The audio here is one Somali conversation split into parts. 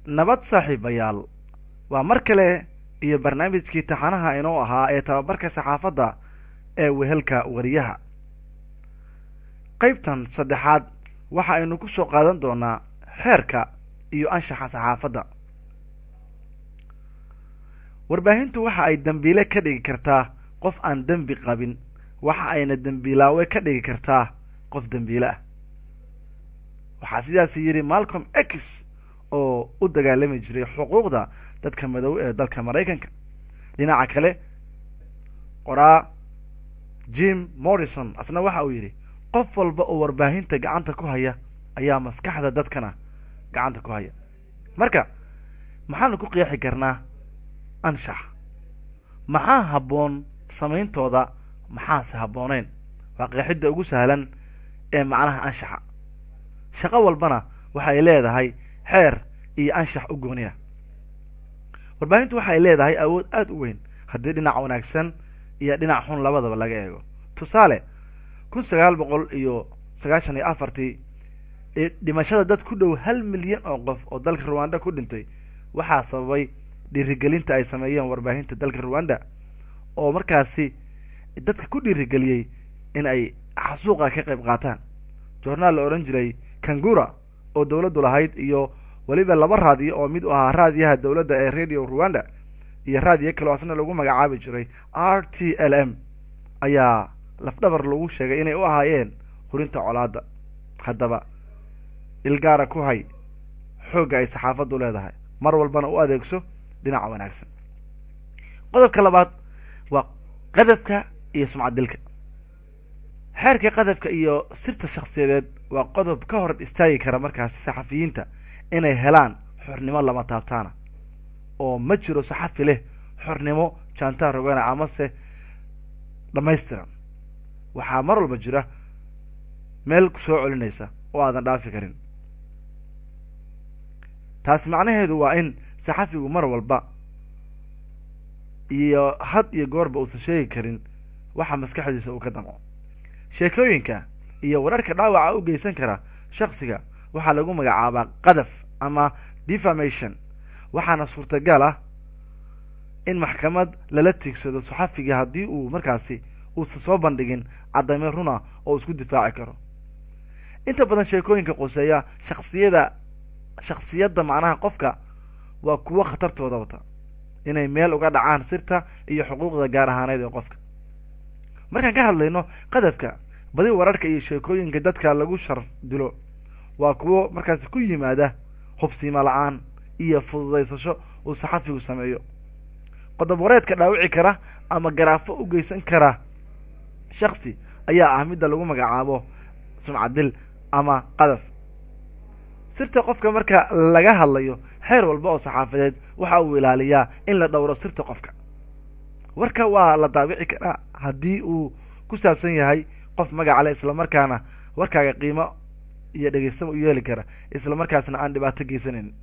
Nabad saaxiibayaal, waa mar kale iyo barnaamijkii taxanaha inoo ahaa ee tababarka saxaafadda ee Wehelka Wariyaha. Qaybtan saddexaad waxa aynu ku soo qaadan doonaa xeerka iyo anshaxa saxaafadda. Warbaahintu waxa ay dembiile ka dhigi kartaa qof aan dembi qabin, waxa ayna dembiilaawe ka dhigi kartaa qof dembiile ah. Waxaa sidaas yidhi Malcolm X oo u dagaalami jiray xuquuqda dadka madow ee dalka Maraykanka. Dhinaca kale, qoraa Jim Morrison asna waxa uu yidhi: "Qof walba oo warbaahinta gacanta ku haya ayaa maskaxda dadkana gacanta ku haya." Marka maxaanu ku qeexi karnaa anshax? Maxaa habboon samayntooda, maxaase habbooneyn? Waa qeexidda ugu sahlan ee macnaha anshaxa. Shaqo walbana waxay leedahay xeer iyo anshax u gooniya. Warbaahintu waxay leedahay awood aada u weyn haddii dhinac wanaagsan iyo dhinac xun labadaba laga eego. Tusaale, 1994-tii dhimashada dad ku dhow 1 milyan oo qof oo dalka Ruwanda ku dhintay waxaa sababay dhiirigelinta ay sameeyeen warbaahinta dalka Ruwanda, oo markaasi dadka ku dhiirigeliyey in ay xasuuqa ka qayb qaataan. Joornaal la odhan jiray Kangura oo dawladdu lahayd iyo weliba laba raadiyo oo mid u ahaa raadiyaha dawladda ee Radio Ruwanda iyo raadiyo kaloo asna lagu magacaabi jiray RTLM ayaa lafdhabar lagu sheegay inay u ahaayeen hurinta colaadda. Haddaba ilgaara ku hay xoogga ay saxaafaddu leedahay, mar walbana u adeegso dhinaca wanaagsan. Qodobka labaad waa qadafka iyo sumcad dilka. Xeerka qadafka iyo sirta shakhsiyadeed waa qodob ka hor istaagi kara markaasi saxafiyiinta inay helaan xornimo lama taabtaana, oo ma jiro saxafi leh xornimo jaantaa rogana amase dhammaystiran. Waxaa mar walba jira meel ku soo celinaysa oo aadan dhaafi karin. Taasi macnaheedu waa in saxafigu mar walba iyo had iyo goorba uusan sheegi karin waxa maskaxdiisa uu ka damco. Sheekooyinka iyo wararka dhaawaca u geysan kara shaksiga waxaa lagu magacaabaa qadaf ama defamation, waxaana suurtagal ah in maxkamad lala tiigsado saxafiga haddii uu markaasi uusan soo bandhigin caddaymo runa oo isku difaaci karo. Inta badan sheekooyinka quseeya shaksiyada, shaksiyadda macnaha qofka, waa kuwo khatartooda wata inay meel uga dhacaan sirta iyo xuquuqda gaar ahaaneed ee qofka. Markaan ka hadlayno qadafka, badi wararka iyo sheekooyinka dadka lagu sharaf dilo waa kuwo markaasi ku yimaada hubsiimo la'aan iyo fududaysasho uu saxafigu sameeyo. Qodob wareedka dhaawici kara ama garaafo u geysan kara shaksi ayaa ah midda lagu magacaabo sumcadil ama qadaf. Sirta qofka marka laga hadlayo, xeer walba oo saxaafadeed waxa uu ilaaliyaa in la dhowro sirta qofka. Warka waa la daabici karaa haddii uu ku saabsan yahay qof magaca leh, islamarkaana warkaaga qiimo iyo dhegeystaba u yeeli kara, islamarkaasna aan dhibaato geysanayn.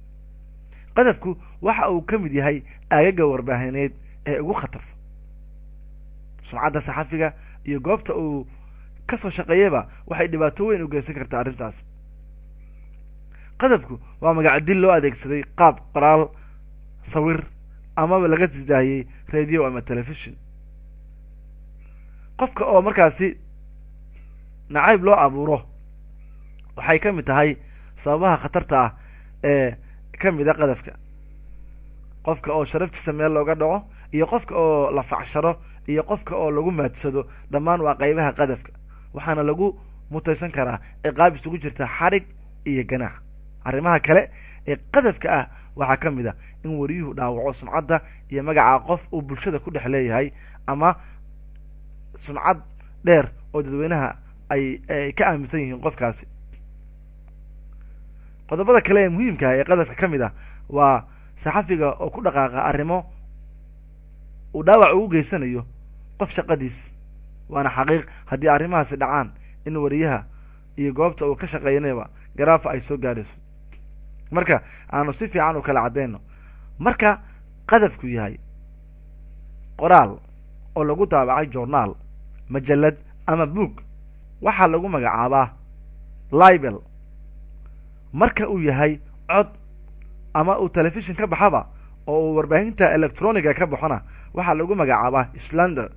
Qadafku waxa uu ka mid yahay aagaga warbaahineed ee ugu khatarsan. Sumcadda saxafiga iyo goobta uu kasoo shaqeeyaba waxay dhibaato weyn u geysan kartaa arrintaas. Qadafku waa magacdil loo adeegsaday qaab qoraal, sawir amaba laga sidaayey radio ama telefishon. Qofka oo markaasi nacayb loo abuuro waxay ka mid tahay sababaha khatarta ah ee ka mid a qadafka. Qofka oo sharaftiisa meel looga dhaco iyo qofka oo la facsharo iyo qofka oo lagu maadsado, dhammaan waa qaybaha qadafka, waxaana lagu mutaysan karaa ciqaab isugu jirta xarig iyo ganaax. Arrimaha kale ee qadafka ah waxaa ka mid ah in wariyuhu dhaawaco sumcadda iyo magaca qof uu bulshada ku dhex leeyahay ama sumcad dheer oo dadweynaha ay ka aaminsan yihiin qofkaasi. Qodobada kale ee muhiimka ah ee qadafka ka mid ah waa saxafiga oo ku dhaqaaqa arrimo uu dhaawac ugu geysanayo qof shaqadiis, waana xaqiiq haddii arrimahaasi dhacaan in wariyaha iyo goobta uu ka shaqeynayba garaafa ay soo gaadhayso. Marka aanu si fiican u kala caddayno, marka qadafku yahay qoraal oo lagu daabacay journaal, majalad ama book, waxaa lagu magacaabaa libel. Marka uu yahay cod ama uu telefishin ka baxaba oo uu warbaahinta electroniga ka baxona waxaa lagu magacaabaa slander.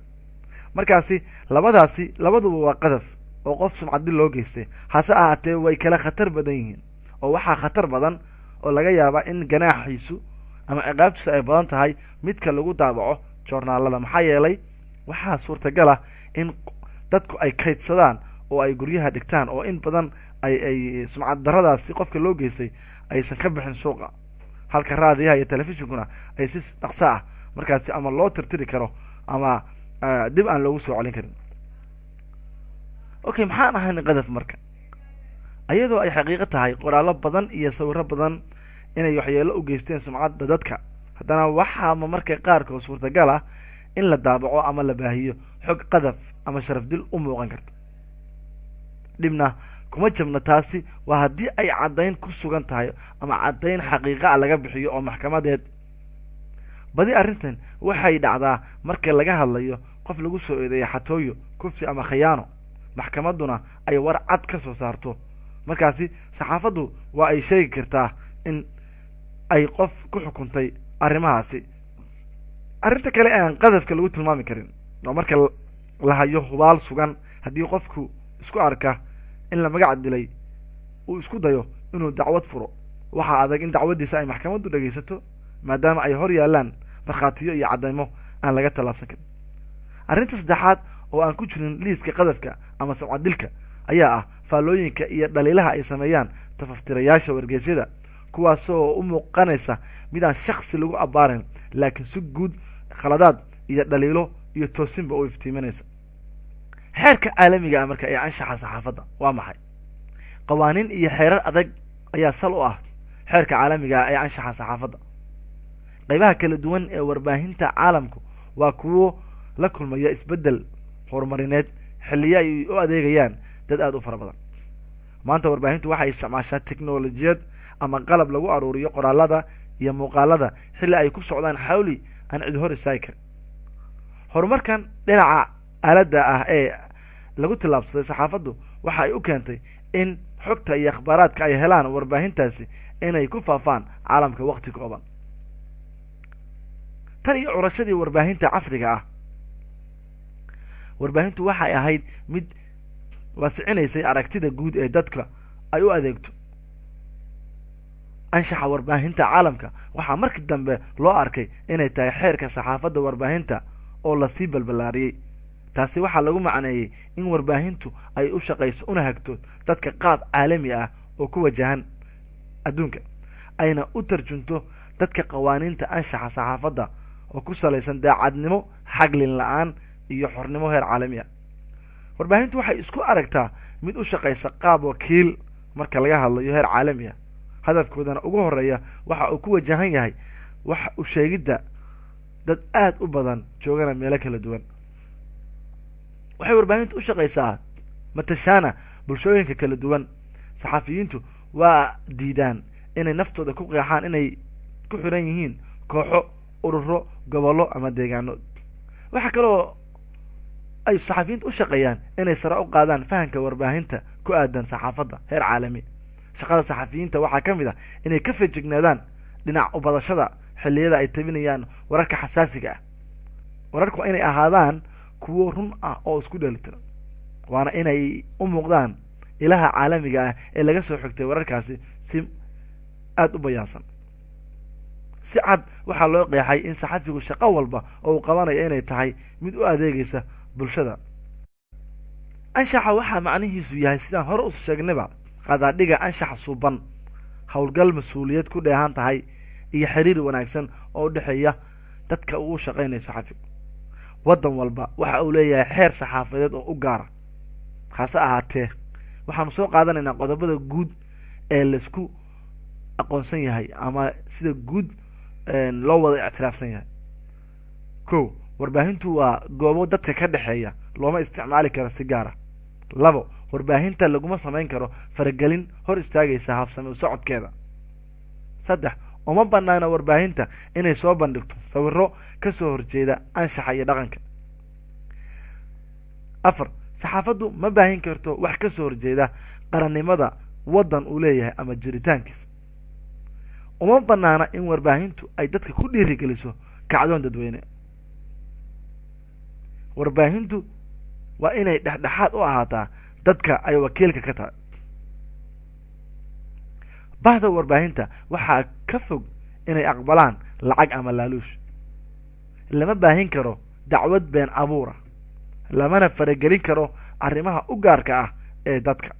Markaasi labadaasi labaduba waa qadaf oo qof sumcaddil loo geystay, hase ahaatee way kala khatar badan yihiin, oo waxaa khatar badan oo laga yaabaa in ganaaxiisu ama ciqaabtiisu ay badan tahay midka lagu daabaco joornaalada. Maxaa yeelay waxaa suurtagal ah in dadku ay kaydsadaan oo ay guryaha dhigtaan, oo in badan ay sumcad daradaasi qofka loo geystay aysan ka bixin suuqa, halka raadiyaha iyo telefishinkuna ay si dhaqso ah markaasi ama loo tirtiri karo ama dib aan loogu soo celin karin. Okay, maxaan ahayn qadaf? Marka ayadoo ay xaqiiqo tahay qoraallo badan iyo sawirro badan inay waxyeelo u geysteen sumcadda dadka, haddana waxaama marka qaarkood suurtagal ah in la daabaco ama la baahiyo xog qadaf ama sharaf dil u muuqan karta. Dhibna kuma jabna, taasi waa haddii ay caddayn ku sugan tahay ama caddayn xaqiiqa ah laga bixiyo oo maxkamadeed. Badi arrintan waxay dhacdaa marka laga hadlayo qof lagu soo eedeeya xatooyo, kufsi ama khiyaano, maxkamadduna ay war cad ka soo saarto. Markaasi saxaafaddu waa ay sheegi kartaa in ay qof ku xukuntay arrimahaasi. Arrinta kale aan qadafka lagu tilmaami karin waa marka la hayo hubaal sugan. Haddii qofku isku arka in la magac dilay uu isku dayo inuu dacwad furo, waxaa adag in dacwaddiisa ay maxkamaddu dhegaysato, maadaama ay hor yaallaan markhaatiyo iyo caddaymo aan laga tallaabsan karin. Arrinta saddexaad oo aan ku jirin liiska qadafka ama sumcaddilka ayaa ah faallooyinka iyo dhaliilaha ay sameeyaan tafaftirayaasha wargeysyada, kuwaasoo u muuqanaysa mid aan shaksi lagu abbaarin, laakiin si guud khaladaad iyo dhaliilo iyo toosinba u iftiiminaysa. Xeerka caalamiga ah marka ee anshaxa saxaafadda waa maxay? Qawaaniin iyo xeerar adag ayaa sal u ah xeerka caalamiga ah ee anshaxa saxaafadda. Qaybaha kala duwan ee warbaahinta caalamku waa kuwo la kulmaya isbeddel horumarineed xilliyo ay u adeegayaan dad aada u fara badan. Maanta warbaahintu waxay isticmaashaa teknolojiyad ama qalab lagu aruuriyo qoraalada iyo muuqaalada xilli ay ku socdaan xawli aan cid hor istaagi karin. Horumarkan dhinaca aaladda ah ee lagu tillaabsaday saxaafaddu waxa ay u keentay in xogta iyo akhbaaraadka ay helaan warbaahintaasi inay ku faafaan caalamka waqti kooban. Tan iyo curashadii warbaahinta casriga ah, warbaahintu waxay ahayd mid waasicinaysay aragtida guud ee dadka ay u adeegto. Anshaxa warbaahinta caalamka waxaa markii dambe loo arkay inay tahay xeerka saxaafadda warbaahinta oo lasii balballaariyey. Taasi waxaa lagu macneeyey in warbaahintu ay u shaqayso una hagto dadka qaab caalami ah oo ku wajahan adduunka, ayna u tarjunto dadka qawaaniinta anshaxa saxaafadda oo ku salaysan daacadnimo, xaglin la-aan iyo xornimo heer caalami ah. Warbaahintu waxay isku aragtaa mid u shaqaysa qaab wakiil marka laga hadlayo heer caalami ah, hadafkoodana ugu horeeya waxa uu ku wajahan yahay wax u sheegidda dad aada u badan joogana meelo kala duwan. Waxay warbaahintu u shaqaysaa matashaana bulshooyinka kala duwan. Saxafiyiintu waa diidaan inay naftooda ku qeexaan inay ku xiran yihiin kooxo, ururo, gobollo ama deegaano. Waxaa kaloo ay saxafiyiintu u shaqeeyaan inay sare u qaadaan fahamka warbaahinta ku aadan saxaafadda heer caalami. Shaqada saxafiyiinta waxaa ka mid ah inay ka feejignaadaan dhinac ubadashada xilliyada ay tabinayaan wararka xasaasiga ah. Wararku waa inay ahaadaan kuwo run ah oo isku dheelitiran, waana inay u muuqdaan ilaha caalamiga ah ee laga soo xigtay wararkaasi si aada u bayaansan. Si cad waxaa loo qeexay in saxafigu shaqo walba oo uu qabanayo inay tahay mid u adeegaysa bulshada. Anshaxa waxaa macnihiisu yahay, sidaan hore usu sheegnayba, qadaadhiga anshaxa suuban, howlgal mas-uuliyad ku dheehan tahay iyo xiriir wanaagsan oo u dhexeeya dadka uu u shaqaynayo saxafigu. Waddan walba waxa uu leeyahay xeer saxaafadeed oo u gaara. Hase ahaatee waxaanu soo qaadanaynaa qodobada guud ee laisku aqoonsan yahay ama sida guud loo wada ictiraafsan yahay. Ko, warbaahintu waa goobo dadka ka dhexeeya, looma isticmaali karo si gaara. Labo, warbaahinta laguma samayn karo faragelin hor istaagaysa habsami u socodkeeda. Saddex, uma banaana warbaahinta inay soo bandhigto sawirro ka soo horjeeda anshaxa iyo dhaqanka. Afar, saxaafaddu ma baahin karto wax ka soo horjeeda qarannimada waddan uu leeyahay ama jiritaankiisa. Uma banaana in warbaahintu ay dadka ku dhiirigeliso kacdoon dadweyne. Warbaahintu waa inay dhexdhexaad u ahaataa dadka ay wakiilka ka tahay. Bahda warbaahinta waxaa ka fog inay aqbalaan lacag ama laaluush. Lama baahin karo dacwad been abuura, lamana faragelin karo arrimaha u gaarka ah ee dadka.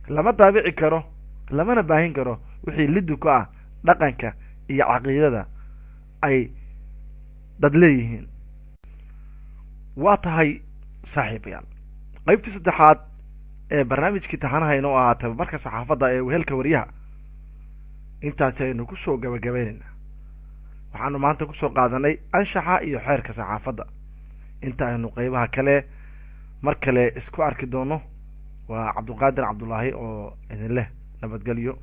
Lama daabici karo, lamana baahin karo wixii liddi ku ah dhaqanka iyo caqiidada ay dad leeyihiin. Waa tahay saaxiibayaal, qaybtii saddexaad ee barnaamijkii taxanaha inoo ahaa tababarka saxaafadda ee wehelka wariyaha intaasi aynu kusoo gabagabaynaynaa. Waxaanu maanta kusoo qaadanay anshaxa iyo xeerka saxaafadda. Inta aynu qeybaha kale mar kale isku arki doono, waa Cabdulqaadir Cabdulaahi oo idin leh nabadgelyo.